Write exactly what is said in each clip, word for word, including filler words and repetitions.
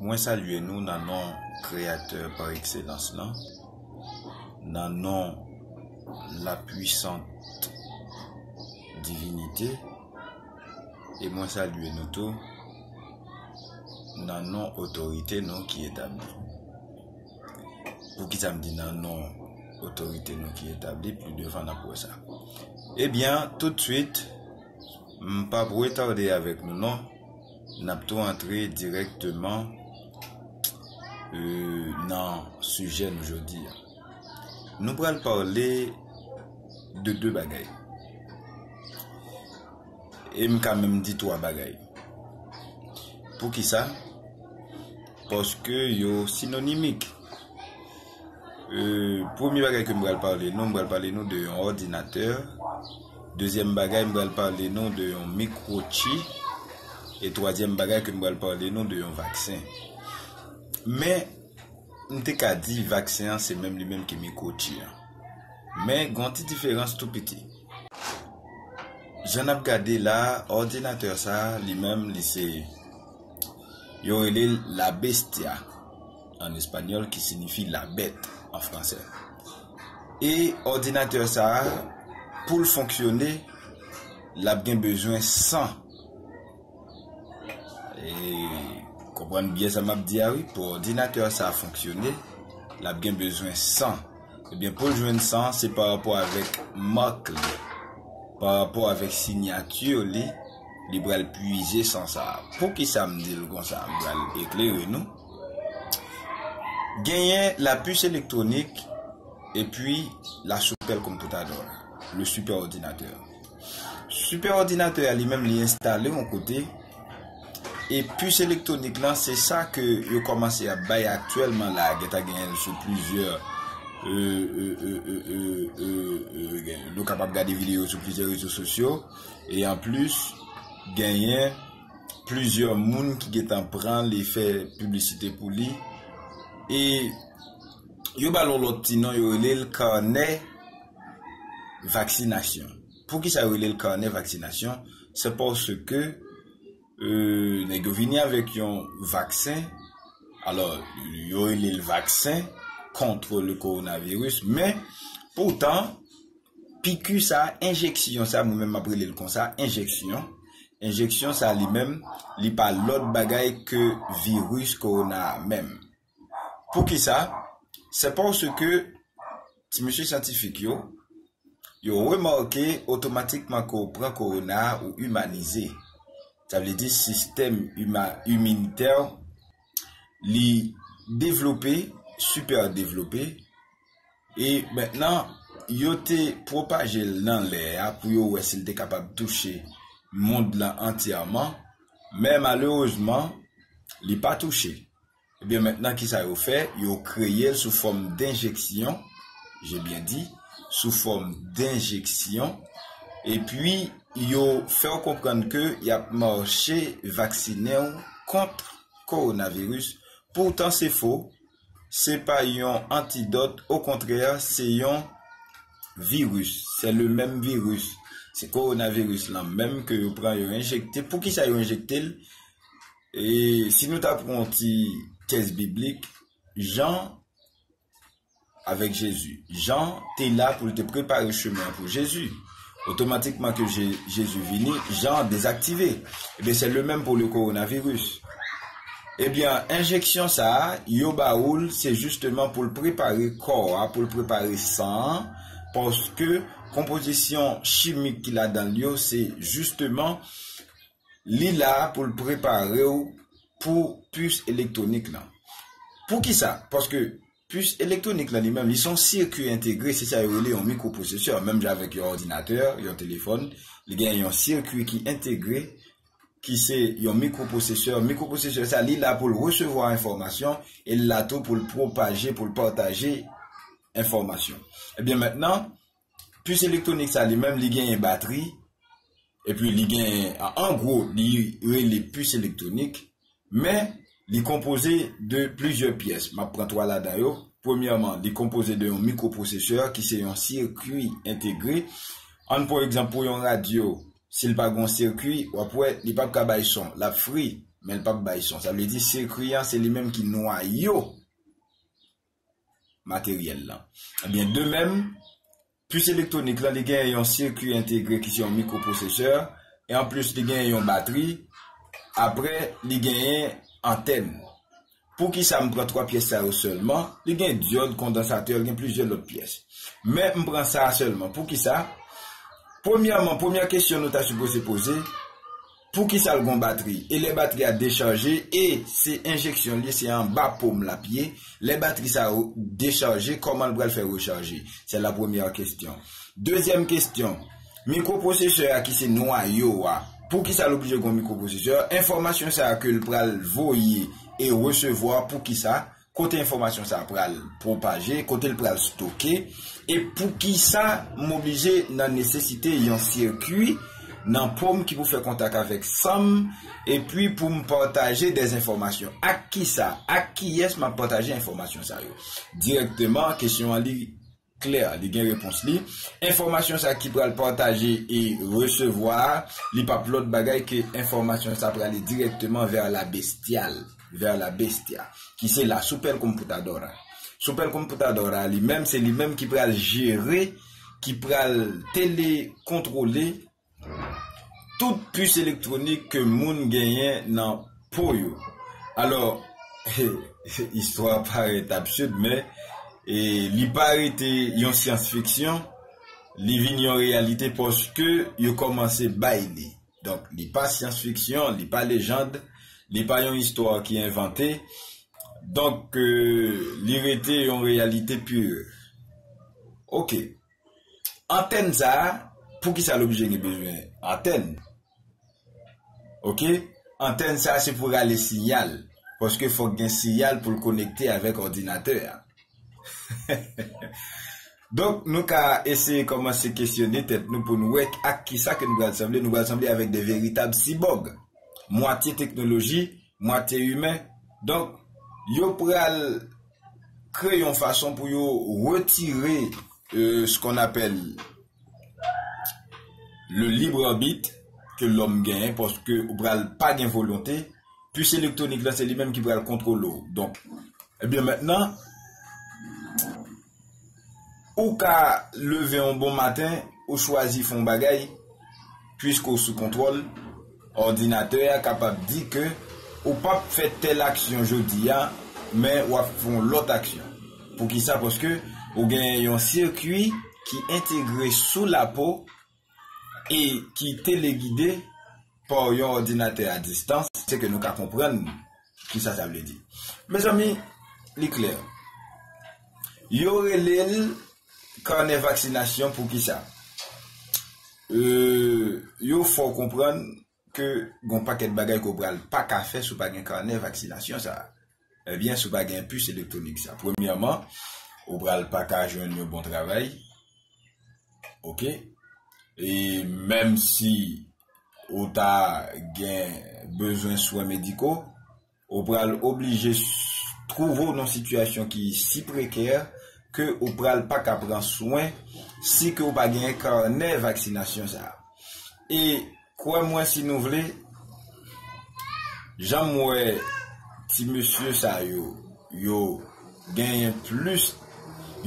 Mwen salye nou nan non Kreyatè pa ekselans lan, nan non la puissante divinité, e mwen salye nou tou nan non otorite nou ki etabli. Poukisa m di nan non otorite nou ki etabli? Pli devan n ap wè sa. Ebyen, toutswit, m p ap retade avèk nou non, n ap tou antre dirèkteman euh, nan sijè nou jodi a. Nou pral pale de de bagay. E m ka menm di twa bagay. Poukisa? Paske yo sinonimik. Euh, premye bagay ke m pral pale nou, m pral pale nou de yon òdinatè. Dezyèm bagay, m pral pale nou de yon mikwochi. E twazyèm bagay ke m pral pale nou de yon vaksen. Men, m te ka di vaksen an se menm li menm ki mikwochi an. Men, gen yon ti diferans tou piti. Jan n ap gade la, òdinatè sa, li menm, li se, yo rele l la bestia an espanyòl, ki siyifi la bête an fransè. E òdinatè sa, pou l fonksyone, l ap gen bezwen san. E konprann byen sa m ap di a, wi. Pou òdinatè sa fonksyone, l ap gen bezwen san. Ebyen, pou l jwenn san, se pa rapò avèk mak li, pa rapò avèk siyati li, li pral pwize san sa a. Poukisa m di l konsa? M pral eklere nou. Genyen lapis elektwonik epi la supercomputadora, le superordinateur. Sipè òdinatè a li menm, li enstale yon kote. E pis elektwonik lan, se sa ke yo kòmanse ap bay aktyèlman la. Gentan genyen l sou plizyè, euh, euh, euh, euh, euh, euh, euh, gen- nou kapab gade videyo sou plizyè rezo sosyo. E anplis, genyen plizyè moun ki gentan pran li, fè piblisite pou li. E yo ba l yon lòt ti non, yo rele l kanè vaksinasyon. Poukisa yo rele l kanè vaksinasyon? Se paske euh, nèg yo vini avèk yon vaksen. Alò, yo rele l vaksen contre le coronavirus, men poutan, piki sa, enjeksyon sa, mwen menm m ap rele l konsa, enjeksyon. Enjeksyon sa li menm, li pa lòt bagay ke viris kowona a menm. Poukisa? Se paske ti mesye syantifik yo, yo remake otomatikman ke w pran kowona a, ou imanize. Sa vle di sistèm ima- iminitè w, li devlope, sipè devlope. E mentnan, yo te pwopaje l nan lè a pou yo wè si l te kapab touche mond lan antyèman. Men malerezman, li pa touche. Ebyen, mentnan, kisa yo fè? Yo kreye l sou fòm denjeksyon, j'ai bien dit, sou fòm denjeksyon, epi yo fè w konprann ke y ap mache vaksinen w kont kowonaviris. Poutan, se fo, se pa yon antidòt, okontrè, se yon viris, c'est le même virus. Se kowonaviris lan menm ke yo pran, yo enjekte. Poukisa yo enjekte l? E si nou ta pran yon ti tèks biblik, Jan avèk Jezi. Jan te la pou l te prepare chemen an pou Jezi. Otomatikman ke Je- Jezi vini, Jan dezaktive. Ebyen, se le menm pou le kowonaviris. Ebyen, enjeksyon sa a, yo ba ou l, se jisteman pou l prepare kò a, pou l prepare san an, paske konpozisyon chimik ki ladan l yo, se jisteman li la pou l prepare w pou pis elektwonik lan. Poukisa? Paske pis elektwonik lan li menm, li se yon sikui entegre, se sa yo rele yon mikropwosesè, menm jan avèk yon òdinatè, yon telefòn, li gen yon sikui ki entegre, ki se yon mikropwosesè. Mikropwosesè sa, li la pou l resevwa enfòmasyon, e l la tou pou l pwopaje, pou l pataje enfòmasyon. Ebyen, mentnan, pis elektwonik sa li menm, li genyen batri, epi li genyen, an gwo, li rele pis elektwonik, men li konpoze de plizyè pyès. M ap pran twa ladan yo. Premyèman, li konpoze de yon mikropwosesè ki se yon sikui entegre. Ann pran egzanp pou yon radyo, si l pa gen yon sikui, w ap wè, li p ap ka bay son, l ap fri. men l p ap bay son. Sa vle di sirkwi an se li menm ki nwayo materyèl lan. Ebyen, de menm, pis elektwonik lan, li gen yon sirkwi entegre ki se yon mikropwosesè, e anplis li gen yon batri, apre li genyen antèn. Poukisa m pran twa pyès sa yo sèlman? Li gen dyòd, kondansatè, li gen plizyè lòt pyès. Men m pran sa a sèlman. Poukisa? Premyèman, premyè kesyon nou ta sipoze poze, poukisa l gon batri? E lè batri a dechaje, e se enjeksyon li, se anba po m l ap ye, lè batri sa yo dechaje, kòman l pral fè rechaje? Se la premyè kesyon. Dezyèm kesyon, mikropwosesè a ki se nwayo a, poukisa l oblije gon mikropwosesè? Enfòmasyon sa a ke l pral voye e resevwa, poukisa? Kote enfòmasyon sa a pral pwopaje, kote l pral stoke, e poukisa m oblije nan nesesite yon sirkwi nan po m ki pou fè kontak avèk san m, epi pou m pataje dèzenfòmasyon? Ak kisa, ak kiyès m ap pataje enfòmasyon sa yo? Dirèkteman, kesyon an li klè, li gen repons li. Enfòmasyon sa ki pral pataje e resevwa a, li p ap lòt bagay ke enfòmasyon sa prale dirèkteman vers la bestial, vers la bestia, ki se la supercomputadora. Supercomputadora li menm, se li menm ki pral jere, ki pral telekontwole tout pis elektwonik ke moun genyen nan po yo. Alò, istwa parèt absid, men e, li pa rete yon syans fiksyon, li vin yon reyalite paske yo kòmanse bay li. Donk, li pa syans fiksyon, li pa lejand, li pa yon istwa ki envante. Donk, e, li rete yon reyalite pure. Oke. Antèn sa a, poukisa l oblije gen bezwen antèn? Oke? Antèn sa a se pou rale siyal. Paske fòk gen siyal pou l konekte avèk òdinatè a. Donk, nou ka eseye kòmanse kesyone tèt nou pou n wè ak kisa ke nou pral sanble. Nou pral sanble avèk de veritab sibòg. Mwatye teknoloji, mwatye imen. Donk, yo pral kreye yon fason pou yo retire, euh, ce qu'on appelle le libre arbitre ke lòm genyen, paske ou pral pa gen volonte. Pis elektwonik lan, se li menm ki pral kontwole w. Donk, ebyen, mentnan, ou ka leve yon bon maten, ou chwazi fè yon bagay, piske w sou kontwòl, òdinatè a kapab di ke ou p ap fè tèl aksyon jodi a, men w ap fè yon lòt aksyon. Poukisa? Paske ou gen yon sirkwi ki entegre sou lapo e ki telegide pa yon òdinatè a distans, se ke nou ka konprann kisa sa vle di. Mezanmi, li klè. Yo rele l kanè vaksinasyon poukisa? Euh, yo fè w konprann ke gon pakèt bagay ke w pral pa ka fè si w pa gen kanè vaksinasyon sa a. Ebyen, si w pa gen pis elektwonik sa. Premyèman, ou pral pa ka jwenn yon bon travay. Oke? E menm si ou ta gen bezwen swen mediko, ou pral oblije s-, twouve w nan sitiyasyon ki si prekè ke ou pral pa ka pran swen si ke ou pa gen kanè vaksinasyon sa a. E kwè mwen si nou vle, jan m wè ti mesye sa yo, yo genyen plis,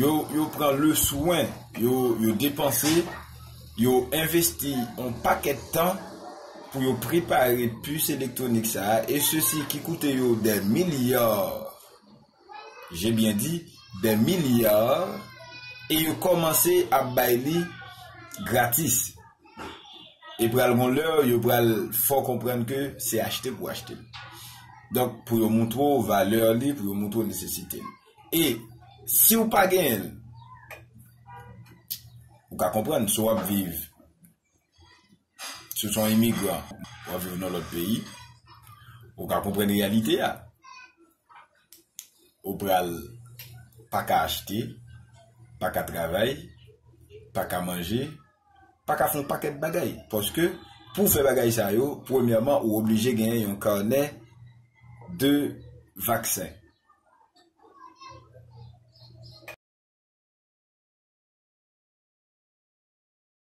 yo, yo pran le swen, yo, yo depanse, yo envesti yon pakèt tan pou yo prepare pis elektwonik sa a, e sesi ki koute yo des milliards, j'ai bien dit, des milliards, e yo kòmanse ap bay li gratis. E pral gon lè, yo pral fè w konprann ke se achte pou achte l. Donk, pou yo montre w valè li, pou yo montre w nesesite l. E si w pa genyen l, ou ka konprann, si w ap viv, si w se yon imigran, w ap viv nan lòt peyi, ou ka konprann reyalite a. Ou pral pa ka achte, pa ka travay, pa ka manje, pa ka fè yon pakèt bagay. Paske, pou w fè bagay sa yo, premyèman, ou oblije genyen yon kanè de vaksen.